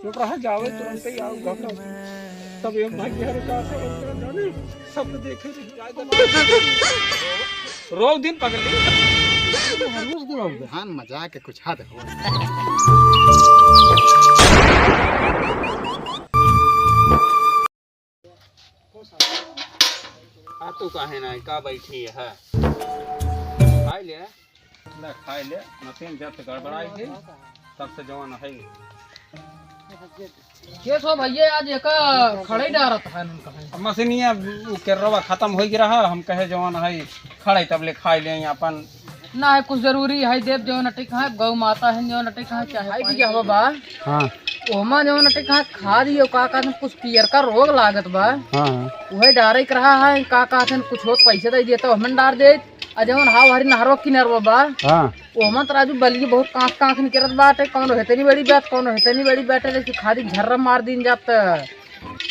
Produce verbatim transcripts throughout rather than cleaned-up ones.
चुप रहा, जावे तुरंत ही आओ, घबराओ। तब ये भैया रे का से उनका जाने, सब देखे रही। रोव दिन पगली। हर रोज दिन आओगे। हाँ, मजाक है, कुछ हद हो। आ तू काहे ना का बैठी है? खाई ले। ले, खाई ले। मशीन जब से गड़बड़ाई थी, तब से जवान है। के सो भैया, आज एका खड़े डारत है उनका है। अब मशीनिया उ केर्रवा खत्म हो गया रहा, हम कहे जवान है खड़े तब ले खाई ले अपन। ना है कुछ जरूरी है, देव जवन अटे कहाँ गौ माता है, जवन अटे कहाँ चाहे भाई पानी भी हवा बा। हाँ। ओमा जवन अटे कहाँ खा दियो का, का कुछ पियर का रोग लागत बा। हाँ, हाँ। उहे डारे के रहा है, का, का कुछ होत पैसे दे दिए तो हमन डार दे। आ जवन हाव हरी नहरवा किनारवा बा। हाँ। ओमा तो राजू बलिए बहुत कांख कांख निकरत बाटे, कौनो हेतनी बड़ी बात, कौनो हेतनी बड़ी बाटे, जैसे खाली झर्रा मार दिन जात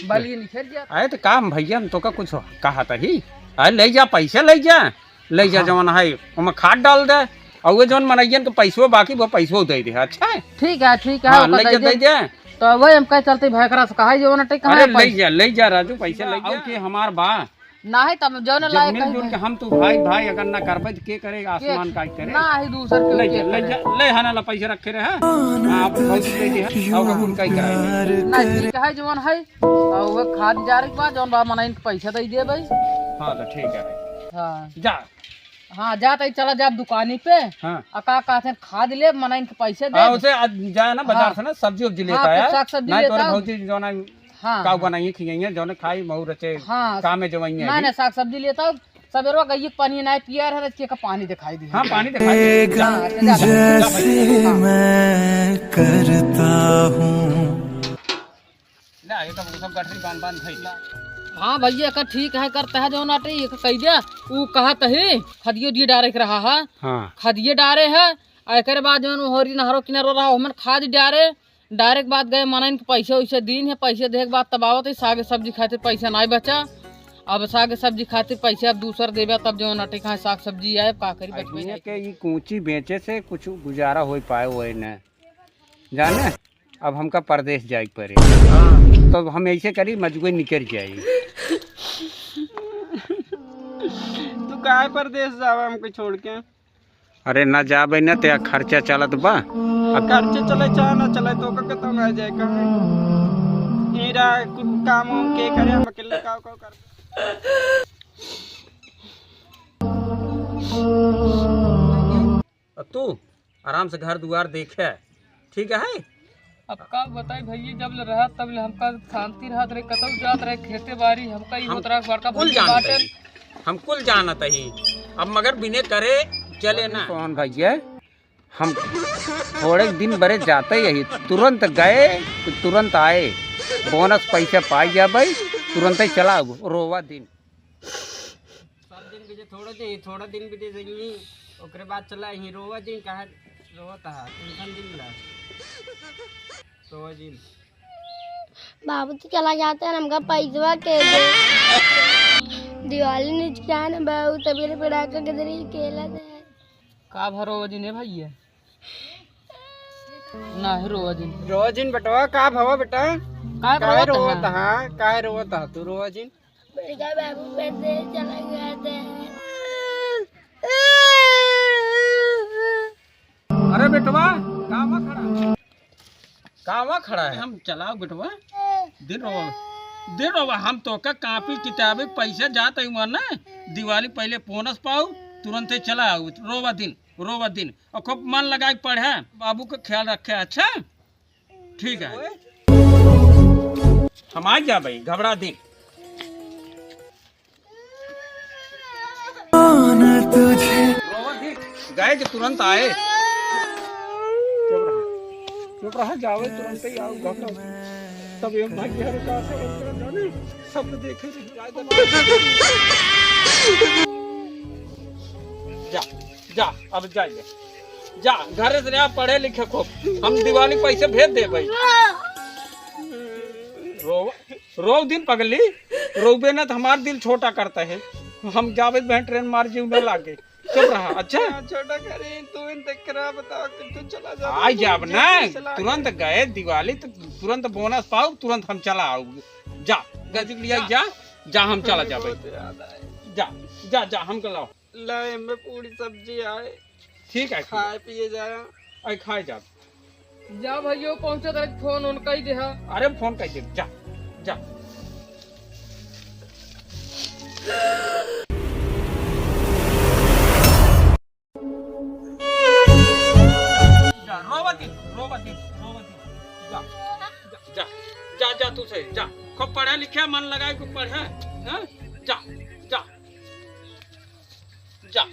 बलिए निकल जात। अरे तो काम भैया, हम तो का कुछ कहा था ही। अरे ले जा, पैसे ले जा। ले जा हाँ। जवन है, ओमे खाद डाल दे, और वो जवन मनइयन के पैसो बाकी, वो पैसो दे दे। अच्छा है? ठीक है, ठीक है, हाँ, ओका ले दे जा, दे दे। दे। तो वही हम कहे चलते भैकरा से कहा, जवन अटे कहाँ अरे है ले पैसा? जा, ले जा राजू, पैसा ले जा। और के हमार बा? ना है, तब जवन जब लायक मिलजुल है। के हम तू भाई, भाई अगर ना करबे तो के करे, के? आसमान का करे? ना है, दूसर के ले के जा, ले करे। जा, ले हना ला पैसा रखे रहे, हाँ? हाँ, आप बहुत दे दे, और उनका ही कराएंगे। ना, ठीक है, जवन है, और वो खाद जा रही बा, जवन बा मनइन के पैसा दे दे भाई। हाँ, तो ठीक है। हाँ। जा। हाँ, जा तई चला जा दुकानी पे। हाँ। आ का कहते हैं, खाद ले, मनइन के पैसे दे। हाँ, उसे आज जाए ना बाजार हाँ। से ना सब्जी उब्जी लेता हाँ, है। कुछ साग सब्जी नहीं लेता तोरे हूँ। भौजी जो ना हाँ, काऊ हाँ। बनाइए खियाइए, जो ना खाई महू रचे हाँ। काम में जवाइए नहीं, अभी। नहीं, साग सब्जी लेता हूँ। सबेरवा गई पानी नहीं पिया रहे, रच के का पानी दिखाई दी। हाँ, पानी दिखाई दी। हाँ, तो जा, जा, जा, जैसे जा, हाँ। मैं करता हूँ। ले, ये तो सब गठरी बांध बांध धइल। हाँ भैया, एकर ठीक है, करता है जौन आटे, ये कह दे, ऊ कहत है, खदियो दिए डारे के रहा है। हाँ। खदिये डारे है, आ एकरे बाद जौन होरी नहरो किनारो रहा, ओमन खाद डारे, डारे के बाद गए मनइन के पैसे वैसे दीन है, पैसे दे के बाद तब आवत है, साग सब्जी खातिर पैसा नाई बचा। अब साग सब्जी खातिर पैसे अब दूसर देबे, तब जौन आटे खाए साग सब्जी आए, का करी, बचबे आदमी नहीं। के ई कूची बेचे से कुछ गुजारा हो पाए, वही न जाने। अब हमका परदेस जाए के पड़े। हाँ। तो हम ऐसे करी, मजगुए निकल जाई। तू काहे परदेस जावा हमको छोड़ के? अरे ना जाबे ना, ते खर्चा चलत बा। अब खर्चा चले चाहे ना चले, तो का कहता ना जाए कहाँ? मेरा कुल काम वाम के करे, हम अकेले का, का कर। अब तू आराम से घर दुआर देखे, ठीक है? अब का बताई भैया, जब ले रहा तब ले हमका शांति रहत रहे, कतौ जात रहे खेते बारी, हमका ई हाँ, होत रहा बड़का कुल भैया जानत बाटे। ही, हम कुल जानत ही। अब मगर बिने करे चले ना। कौन भैया, हम थोड़े दिन बरे जाते ही, तुरंत गए, तुरंत आए, बोनस पैसा पाई जाबे, तुरंत ही चला रोवा दिन। सब दिन बीते, थोड़ा दिन, थोड़ा दिन बीते जाइए, ओकरे बाद चला ही रोवा दिन। कहाँ रोवत हा? टेंशन दिन ला। रोवा दिन। बाबू तो चला जाते हैं, हमका पैसवा के दे। दिवाली नजदीक आने बाबू, तबीयत पड़ाका के दरी केला दे। का भा रोवा दिन है भैया? ना है रोवा दिन। रोवा दिन बेटवा, का भवा बेटा? का काहे रोवत रोवत हा? हा? काहे रोवत हा तू रोवा दिन? बड़का बाबू परदेस चला गया था। अरे बेटवा, कहवा खड़ा है? कहवा खड़ा है? हम चलाओ बेटवा। दिन रोवा, दिन रोवा, हम तोका कापी किताबे पैसा जात है वहाँ ना, दिवाली पहले बोनस पाऊ, तुरंते चला आओ, रोवा दिन, रोवा दिन, और खूब मन लगा के पढ़े, बाबू का ख्याल रखे, अच्छा? ठीक है। हम आ जाबे, घबरा दे। रोवा दे, गए जो तुरंत आए। चुप रहा, चुप रहा, जावे तुरंत ही आओ, घबराओ। तब ये भाग्य हर का से उनका जाने, सब देखे रही। जा, जा, अब जा, जा। जा, घरे से आ, पढ़े लिखे खूब। हम दिवाली पैसे भेज देबे। रोव, रोव दिन पगली, रोवे ना तो हमार दिल छोटा करता है। हम जावे बहन ट्रेन मार जीव न लागे। चुप रहा, अच्छा? हाँ, छोटा करे, तू इन देख करा, बताओ कि तू चला जा, आ तू जाब जा, ना, चला तुरंत जा। गए दिवाली तो तुरंत बोनस पाओ, तुरंत हम चला आओ। जा, गजक लिया, जा। जा, जा, हम चला अरे, जाबे। बहुत याद आए। जा, जा, जा, हमके लाओ। लाए, हमें पूरी सब्जी आए। ठीक है, ठीक है। खाए पिए जाए। अरे, खाए जा। जा भइयो, पहुँचत रहे, फोन ओन कई देहा। अरे, फोन कई दे, जा, जा। जा, रोवत ही, रोवत ही, रोवत ही। जा, जा, जा, जा, जा, तू से, जा। खूब पढ़े लिखे, मन लगाए, खूब पढ़े, हाँ? जा, जा, जा।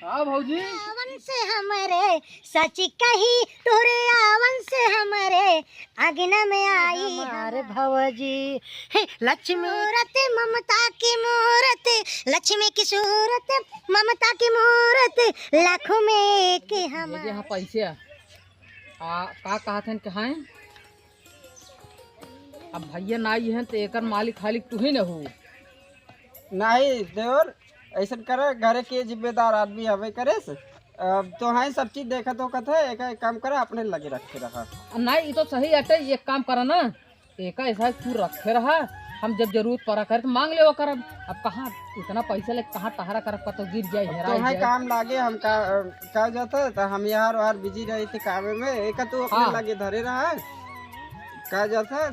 का भौजी? आवन से हमरे, सच कही तोरे आवन से हमरे, आंगन में आई हमार हमार। भौजी। हे, लक्ष्मी। सूरत ममता की मूरत, लक्ष्मी की सूरत, ममता की मूरत, लाखों में एक ये हमार। यहाँ पैसे आ, आ, का कहत हन, कहाँ हैं? अब भैया ना आई हैं, तो एकर मालिक खालिक तू ही न हो। नहीं देवर, ऐसन करे, घरे के जिम्मेदार आदमी हवे करे से। अब तो हैं सब चीज देखत होकत है, एक, एक काम करे, अपने लगे रखे रहा। आ, नहीं, ये तो सही अटे, एक काम करा ना, एका ऐसा तू रखे रहा, हम जब जरूरत पड़ा करे तो मांग लेवा करब। अब कहाँ इतना पैसा लेके कहाँ टहरा करब, कतो गिर जाए, अब हेराई तो है जाए। काम लागे, हम का, का जाता है, तो हम यार वार बिजी रही थे कामे में, एक तू अपने हाँ। लगे धरे रहा है। का जाता है,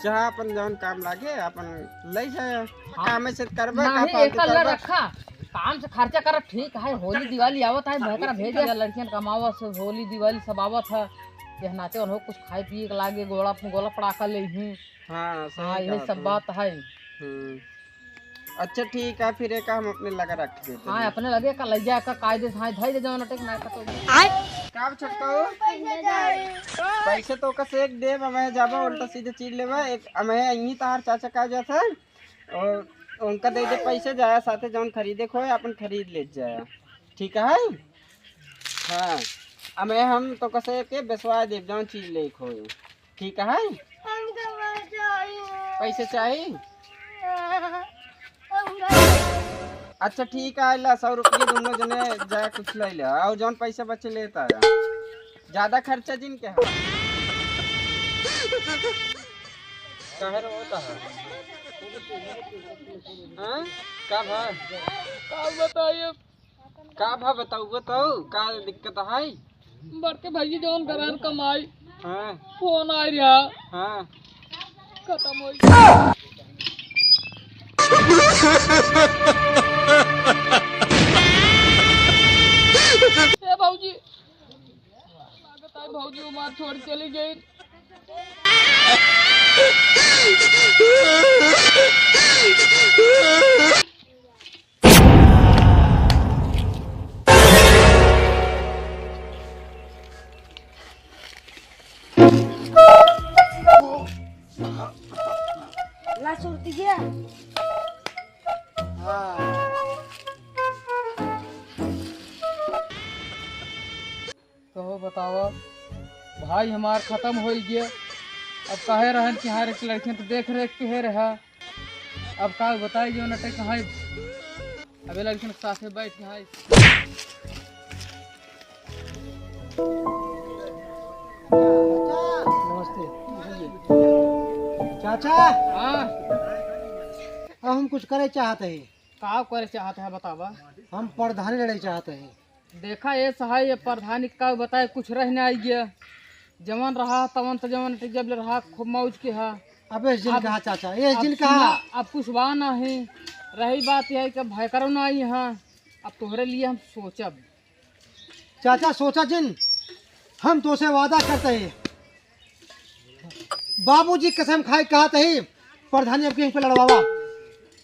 जहाँ अपन जौन काम लागे, अपन ले जाए, हाँ। कामे से करबे, का नहीं, फालतू एका ला करबे। रखा, काम से खर्चा कर, ठीक है, होली दिवाली आवत है, भैकरा भेज दिया, लड़कियन कमावत से, होली दिवाली सब आवत है, यह नाते उन्हों कुछ खाए पिए के लागे, गोला, गोला पड़ाका ले ही। हाँ, सही हाँ, यही कहा सब तू। बात है। हम्म। अच्छा, ठीक है, फिर एक हम अपने लगा रख देते हाँ, हैं। अपने लगे का ले जाए का कायदे से, हाँ, धई दे जवन अटक ना का तो। आय। का छोटका हो? पैसे तो का से एक देब, मैं जाबा उल्टा सीधे चीज लेबा, एक मैं यहीं तार चाचा का जात है, और उनका दे दे पैसे, जाया साथे जौन खरीदे के होए, अपन खरीद ले जाया, ठीक है? हाँ, अमे हम तो कसे के बेसवा देब, जौन चीज ले के होए, ठीक है? हमका पैसे चाहिए। पैसे चाहिए? हमका अच्छा, ठीक है, ला, सौ रुपये दोनों जने जाए कुछ ले ले, और जौन पैसे बचे लेता है, ज्यादा खर्चा जिन के है। काहे रे होता है? हाँ? का भा? का बताइए? का भा बताऊ, बताऊ, का दिक्कत है? बड़के भैया जौन घरान कमाई, हाँ। फोन आ रहा। हाँ। खत्म हो गया। ए भौजी, लागत है भौजी हमार छोड़ चली गई। ला सुरती गया। हाँ। कहो बतावा, भाई हमार खत्म होइ गया। अब कहे रहन कि हाँ रे, लड़कियन तो देख रेख के है रहा। अब का बताई जो नटे कहाँ अबे लड़कियन के साथे बैठ के हाँ। नमस्ते। चाचा। हाँ। अब हम कुछ करे चाहते हैं। का करे चाहते हैं बतावा? हम प्रधानी लड़े चाहते हैं। देखा ए सहाय, ये प्रधानी का बताए, कुछ रह ना आई गया। जवन रहा तवन तो जवन टिक जब ले रहा, खूब मौज के हा। अब इस जिन अब, कहा चाचा, ये अब जिन कहा। सुना, अब कुछ बा नहीं। रही बात यह कि भयकरो ना आई हाँ। अब तोहरे लिए हम सोचब। चाचा सोचा जिन, हम तोसे वादा करते हैं, बाबूजी कसम खाए कहत ही, प्रधानी अब के पे लड़वावा,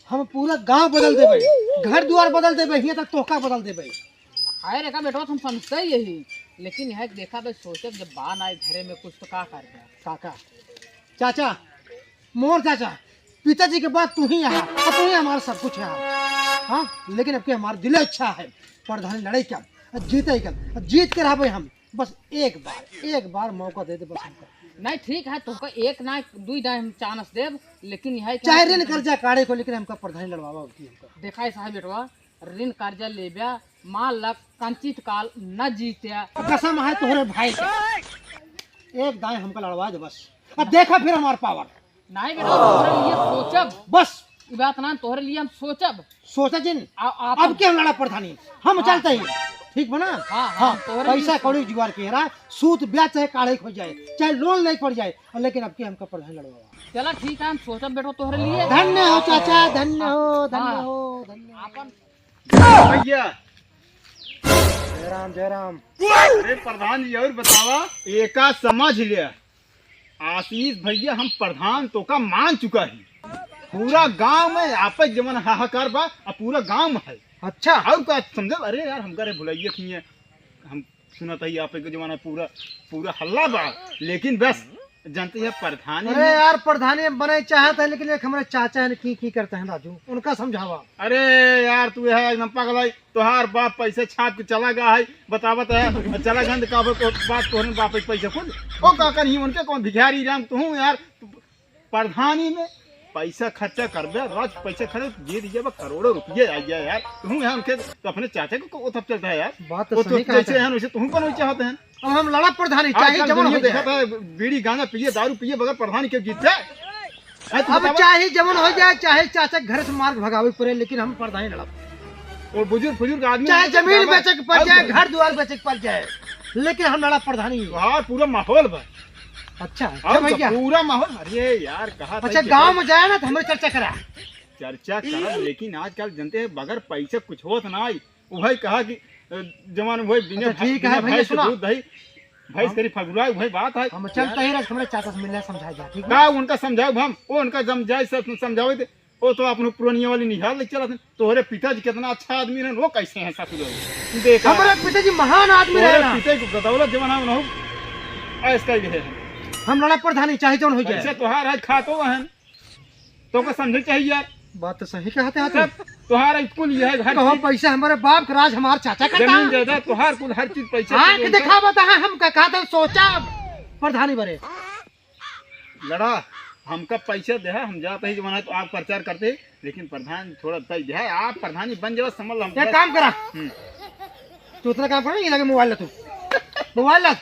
हम पूरा गांव बदल देबे, घर दुआर बदल देबे, हियां तक तोहका बदल देबे। हाय रे का बेटवा, हम समझते ही यही, लेकिन यह देखा बे, सोचे जब बान आए घरे में कुछ तो का कर दे। काका, चाचा, मोर चाचा, पिताजी के बाद तू ही यहाँ, और तू ही हमारा सब कुछ यहाँ। हाँ, लेकिन अब के हमार दिल इच्छा है, प्रधानी लड़ाई क्या, जीते ही क्या, जीत के रहबे हम। बस एक बार, एक बार मौका दे दे बस हमका। नहीं, ठीक है, तोहका एक ना दुई दाई हम chance देब, लेकिन यह है कि चाहे हम ऋण कर्जा काढ़े को, लेकिन हमका प्रधानी लड़वावा होती हमका। देखा है साहब बेटवा, ऋण कर्जा लेब्या, मान ला कंचित काल न जीत्या। कसम है तोहरे भाई के, एक दाई हमका लड़वा दे बस। अब देखा फिर हमार power। नहीं बेटा, तोहरे लिए सोचब। बस। ई बात ना, तोहरे लिए हम सोचब। सोचा जिन। आ, आप अब के हम लड़ा प्रधानी, हम हाँ। चलते ही। ठीक बना? हाँ, हाँ, हाँ, तोहरे पैसा लिए कौड़ी जुगाड़ के रहा, सूद ब्याज चाहे काढ़े हो जाए, चाहे loan ले पड़ जाए, और लेकिन अब के हमका प्रधानी लड़वावा। चला ठीक है, हम सोचब बेटो तोहरे लिए। धन्य हो चाचा, धन्य हो, धन्य हाँ। हो, धन्य हो। आपन भैया। जय राम, जय राम। अरे प्रधान जी, और बतावा, एका समझ लिया। आशीष भैया, हम प्रधान तोका मान चुका ही। पूरा गांव में आपे जवन हाहाकार बा, अब पूरा गांव में है। अच्छा। और का समझल? अरे यार, हमका रे भुलाइए थी, हम सुनत ही आपे के जमाना पूरा, पूरा हल्ला बा, लेकिन बस जानते हैं प्रधानी अरे में यार, प्रधानी में बने चाहत है, लेकिन एक हमारे चाचा है, की, की करते हैं राजू, उनका समझावा। अरे यार, तू है एकदम पागल है। तोहार बाप पैसे छाप के चला गया है, बतावत है, चला गंद का बात तोहरे बाप के पैसे खुद। ओ का करही उनके, कौन भिखारी राम तू यार, प्रधानी में पैसा खर्चा करबे, राज पैसा खर्च, जीत जेबे, करोड़ों रुपये आ गया यार। तू यहाँ उनके तो अपने चाचा को, को तब चलता है यार। बात तो वो तो सही कहा जैसे था। हैं वैसे तू कौन चाहते हैं। अब हम लड़ा प्रधानी, चाहे आजकल जवन दुनिया हो देखा जाए। था, बीड़ी गांजा पिए, दारू पिए बगैर प्रधानी क्यों जीतते हैं? हैं, तू अब बतावा। चाहे जवन हो जाए, चाहे चाचा के घर से मार के भगावे पड़े, लेकिन हम प्रधानी लड़ब। और बुजुर्ग, बुजुर्ग आदमी चाहे उनके जमीन बतावा। बेचे के पड़ अब जाए, घर दुआर बेचे के पड़ जाए, लेकिन हम लड़ा प्रधानी। हाँ, पूरा माहौल बा। अच्छा, अच्छा और भैया। पूरा माहौल, अरे यार, कहा था अच्छा, कि गांव में जाए ना तो हमरे चर्चा करा। चर्चा करब, लेकिन आजकल जनते हैं, बगैर पैसे कुछ होत ना आई। उहई कहा कि, अ, जवान उहई बिना अच्छा, भा-, ठीक है, बिना भैया, भैंस के सुना। दूध दही, भैंस हम करी फगुला, उहई बात है। हम चलते ही रस हमरे चाचा से मिलने समझाए जा, ठीक है? का उनका समझाओ हम, वो उनका समझाए से समझावे थे, वो तो अपने पुरानिया वाली निहाल ले चलत हैं। तोहरे पिताजी कितना अच्छा आदमी रहन, वो कैसे हैं ससुर? देखा। हमारे पिताजी महान आदमी तोहरे रहना। पिताजी को बदौलत जवान है, उन्हों ऐस कह गए हैं। हम लड़ा प्रधानी चाहे जौन हो जाए। पैसे तोहार है, खातो हैं। तोका समझे के चाहिए यार। बात तो सही कहते हैं तुम। सब तोहार कुल ये है, हर कहो चीज। पैसा हमारे बाप का राज, हमार चाचा का जमीन था। जायदाद तोहार कुल, हर चीज पैसा आँख के दिखावा था, हम का कहते हैं, सोचा प्रधानी बरे। लड़ा, हमका पैसा दे, हम जाते ही जमाना तो आप प्रचार करते, लेकिन प्रधान थोड़ा दे दे, आप प्रधानी बन जाओ, समझ लो हम एक बस काम करा। हम्म। तू उतना काम कर, ये लगे मोबाइल ला तू। मोबाइल ला।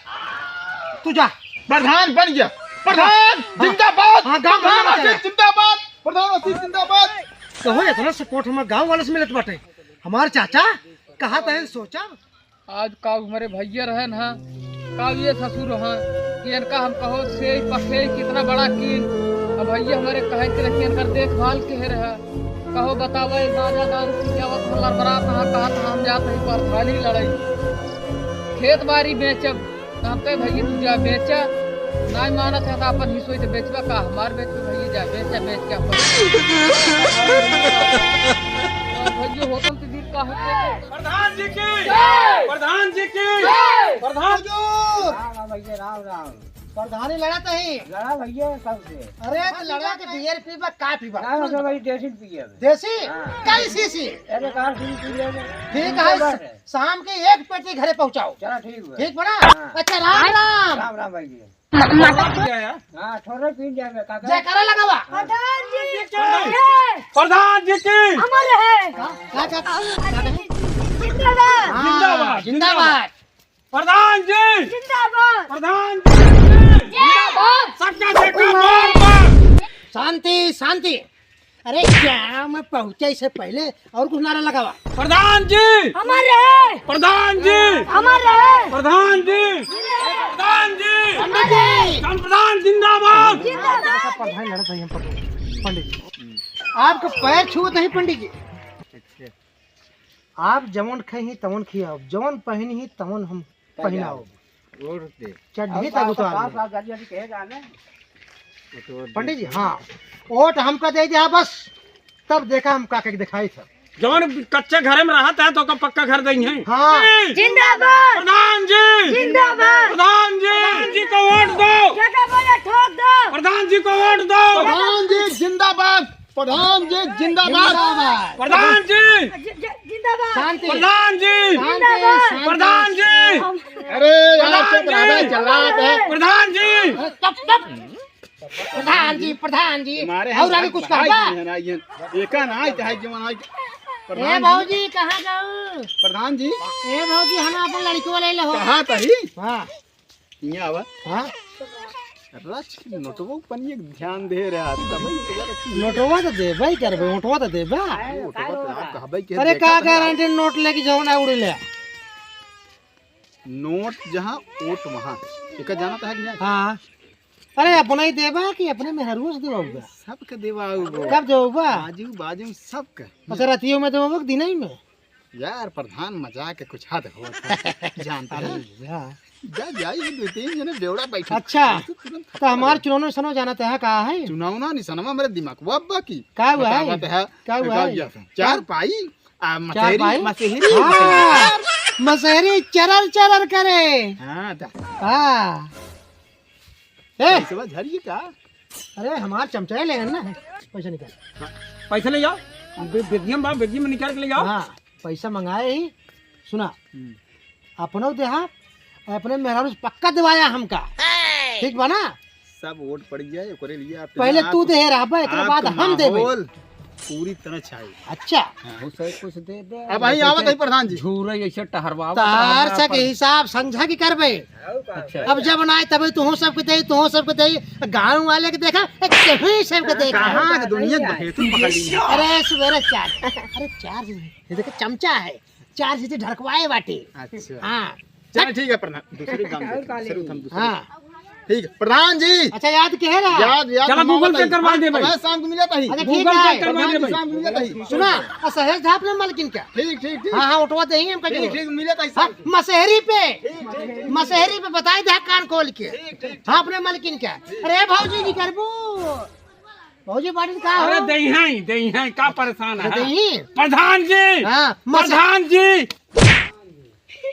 तू जा। प्रधान बन गया। प्रधान हाँ। जिंदाबाद। हाँ, गाँव प्रधान भर में आशीष चला। जिंदाबाद। प्रधान आशीष जिंदाबाद। कहो, इतना support हमारे गाँव वाले से मिलत बाटे। हमार चाचा कहा तहन सोचा। आज का हमारे भैया रहन हा, का ये ससुर हा, कि इनका हम कहो से पखे कितना बड़ा कीन। अब भैया हमारे कहे के रखिए, इनकर देखभाल के है रहा। कहो बतावे, गांजा दारू पी के आवत हल्ला बरात, हाँ, कहा था हम जात ही प्रधानी लड़ाई। खेत बारी बेचब, तो हम कहे, "भैया, तू जा बेचा, नाहीं मानत है तो अपन हिस्सोई तो बेचबा का, हमार बेचबा भैया, जा बेचा, बेच के अपन।" और भैया, होटल के दिन का होते हैं। प्रधान जी की जय। प्रधान जी की जय। प्रधान जी। राम राम भैया, राम राम। प्रधानी लड़त ही। लड़ा भैया सबसे। अरे तो लड़ा के बियर पीबा, का पीबा? ना, हम तो भाई देसी पिए। देसी? हाँ। कैसी सी? अरे कहाँ सी पी ले? ठीक है, बस। शाम के एक पेटी घरे पहुँचाओ। चला ठीक बा। ठीक बा ना? हाँ। अच्छा, राम राम। राम राम भैया। हाँ, थोड़े पी जाए काका। जयकारा लगावा। प्रधान जी की जय। प्रधान जी की। अमर है। का, का, का, का, का? जिंदाबाद। हाँ, जिंदाबाद, जिंदाबाद। प्रधान जी! जिंदाबाद। प्रधान जी! जिंदाबाद। सबका बेटा बार बार। शांति, शांति। अरे, गाँव में पहुँचे से पहले और कुछ नारा लगावा। प्रधान जी! अमर रहे। प्रधान जी! अमर रहे। प्रधान जी! प्रधान जी! पंडित जी! प्रधान जिंदाबाद। जिंदाबाद। प्रधान लड़त है, हम पंडित जी। आपके पैर छुअत नहीं पंडित जी। आप जवन खइही तवन खियाओ, जवन पहिनही तवन हम पहिनाओ। ओढ़ दे। चड्ढी तक उतार दे। पंडित जी, हाँ, वोट हमका दे दिया बस, तब देखा हम का के दिखाई था। जवन कच्चे घरे में रहत है तो ओका पक्का घर देंगे। हाँ। जिंदाबाद। प्रधान जी। जिंदाबाद। प्रधान जी। प्रधान जी को वोट दो। ठेका बोले ठोक दो। प्रधान जी को वोट दो। प्रधान जी जिंदाबाद। प्रधान जी जिंदाबाद। जिंदाबाद। प्रधान जी। जि-, जि-, जिंदाबाद। शांति। प्रधान जी। शांति, जिंदाबाद। शांति। प्रधान जी। हम अरे यार, चुप रह बे, चल रहा है। प्रधान जी। अरे, चुप, चुप। प्रधान जी, प्रधान जी। तुम्हारे और आगे कुछ कहबा? एका ना, चाहे जीवन आई। ए भौजी, कहाँ जाऊ? प्रधान जी। ए भौजी, हम अपन लड़की वाले ले हो। कहाँ तही? हाँ। यहाँ आवा। हाँ। रच के नोटवा पर एक ध्यान दे रहा है, तब ही तो यार नोटवा तो देबे ही करबे, नोटवा तो देबे। नोटवा तो आप कहबे के अरे देखा का था। गारंटी नोट लेके जाओ ना उड़े ले। नोट जहाँ, ओट वहाँ। एका जानत है कि नहीं? हाँ। अरे अपना ही देबा कि अपने मेहरुआ से देवाऊबा? सबके देवाऊबा। कब देवाऊबा? आजू बाजू सबके। अच्छा, रातियों में देवाऊबा कि दिनई में? यार प्रधान, मजाक के कुछ हद होत है। जानता है? अरे यार। जा, जा, ये दो तीन जने बेवड़ा बैठे। अच्छा, ऐसे तुरंत तो हमार चुनौनो सनो जानत है, का है? चुनौना निसनवा मेरे दिमाग वो अब्बा की। का हुआ है? बतावत है। का हुआ है? चार पाई, आ, मसेरी, चार पाई? मसेरी, हाँ, मसेरी। मसेरी चरर चरर करे। हाँ, दा। हाँ। ए! पैसवा झरिए का? अरे, हमार चमचा है, लेकिन ना, पैसा निकाल। पैसा ले जाओ। बे-, बेगिया में बा, बेगिया में निकाल के ले जाओ। हाँ, पैसा मंगाए ही। सुना, हम्म। अपनो देहा, अपने मेहरारू से पक्का दिवाया हमका। ठीक बा ना? सब वोट पड़ जाए, ओकरे लिए आप पहले आप तू दे रहा बा, एकरे बाद आपका हम देबे। माहौल पूरी तरह छाई। अच्छा। हाँ। उसे कुछ दे दे। अब भाई आवत है प्रधान जी। झूरे ऐसे टहरवावत तार रहबे से के अपन। हिसाब समझा के करबे। अच्छा। अब जब ना आए तभी तू सबके दे, तू सबके दे। गाँव वाले के देखा, ए, केहू सबके देखा। कहाँ है दुनिया के बहेतु पकड़ ली। अरे सुबेरे चार, अरे चार, ये देखो चमचा है, चार चीजें ढरकवाए बाटे। अच्छा। हाँ। चल ठीक है प्रधान, दूसरे काम देखते हैं, दूसरे उठाम दूसरे। हाँ। ठीक है प्रधान जी। अच्छा याद के है ना? याद, याद चला हम Google Pay बताइए। करवा दे भाई। मैं शाम को मिला था ही। अच्छा, ठीक Google Pay है। करवा दे भाई। शाम को मिला था ही। सुना, आ सहेज धाप ना मालकिन का। ठीक, ठीक, ठीक। हाँ, हाँ, उठवा दे ही हम कहीं। ठीक, ठीक, मिला था ही हाँ, शाम को। मसहरी पे। ठीक, ठीक, ठीक। मसहरी पे बताई दे कान खोल के। ठीक, ठीक। हाँ, अपने मालकिन का। अरे भौजी जी करबू। भौजी बाड़ी का हो? अरे दही हैं, दही हैं, का परेशान अरे है? दही? प्रधान जी। हाँ, मस- प्रधान जी।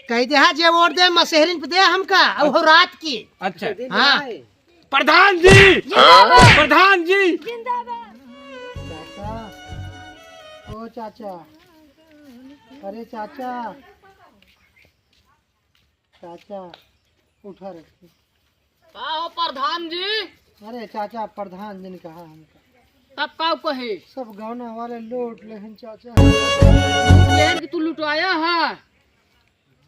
कह दे, हाँ, जे वोट दे, मसहरिन पे दे हमका, और हो रात की। अच्छा। हाँ। प्रधान जी! जिंदाबाद! प्रधान जी! जिंदाबाद! चाचा, ओ चाचा, अरे चाचा, चाचा, उठा रे। का हो प्रधान जी? अरे चाचा, प्रधान जी ने कहा हमका। तब का कहे? सब गौना वाले लूट लेहन चाचा। लेहन कि तू लुटाया है?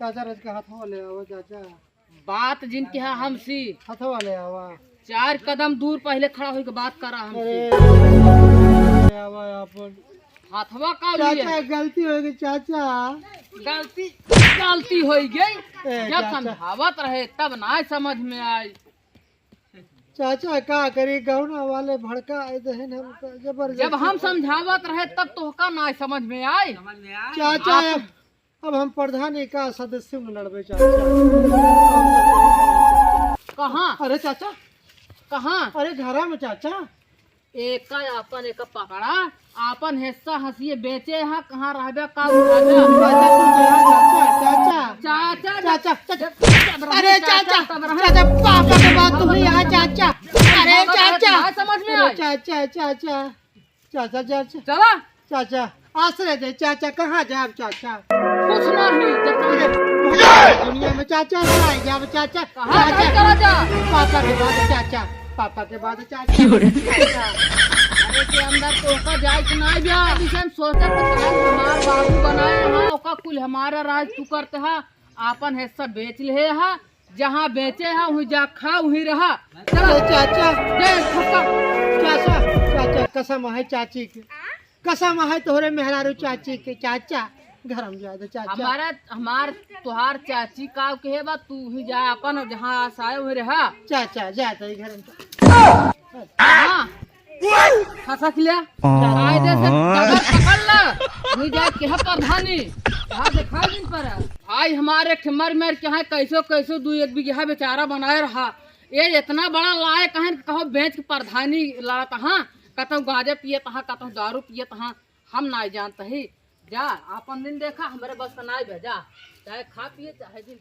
चाचा, रज के हथवा ले आवा चाचा। बात जिन किहा हमसी। हथवा ले आवा। चार कदम दूर पहले खड़ा होइके बात करा हमसी। अरे, ले आवा आपन। हथवा का लिए? चाचा, गलती होइ गई चाचा। गलती, गलती होइ गई। ए, जब चाचा। समझावत रहे तब ना समझ में आई। चाचा का करी, गौना वाले भड़काए देहन हमका जबरदस्ती। जब हम समझावत रहे तब तोहका ना समझ में आई। चाचा, आप अब हम प्रधानी का सदस्य में लड़बे चाचा। कहाँ? अरे चाचा। कहाँ? अरे घरा में चाचा। एका आपन एक पकड़ा, आपन हिस्सा हंसिए बेचे हा, कहाँ रहबे का उठाबे? चाचा, चाचा, चाचा, चाचा। चाचा, चाचा, चाचा। अरे चाचा, चाचा, तब रहे। चाचा, पापा के बात तू ही आ चाचा। अरे बाबा, चाचा। ना समझ में अरे आए। चाचा, चाचा। चाचा, चाचा। चला। चाचा, आश्रय दे, चाचा, कहाँ जाब, चाचा? कुछ नहीं, जब अरे, दुनिया में चाचा, कहाँ जाब, चाचा? कहाँ चाचा, कहाँ चला जा? पापा के बाद, चाचा, पापा के बाद, चाचा। अरे, के अंदर तोहका जाए के ना जा। अभी से हम सोचत हन, हमार बाबू बनाए हा, ओका कुल हमारा राज तू करत हा, आपन हिस्सा बेच ले हा, जहाँ बेचे हा, वहीं जा खा, वहीं रहा। चला। अरे चाचा। जय खत्म। चाचा, चाचा, कसम है चाची के। कसम है तोहरे मेहरारू चाची के, चाचा। घर में जा दे, चाचा। हमारा, हमार, तोहार चाची का कहे बा, तू ही जा अपन, जहाँ आस आए वहीं रहा। चाचा, जा तो घर में। हाँ। खसक लिया। कायदे से डगर पकड़ ला। वहीं जाए के है प्रधानी। हाँ, दिखाई नहीं पड़ा। भाई हमारे एक ठे मर मर के हैं, कैसो कैसो दू एक बीघा बेचारा बनाए रहा। ये इतना बड़ा लायक है, कहो बेच के प्रधानी लड़त हाँ, कतहु गांजा पियत हाँ, कतहु दारू पियत हाँ, हम ना जानत ही। जा, आपन दिन देखा, हमरे बस का नाई बा, जा। चाहे खा पिए, चाहे दिन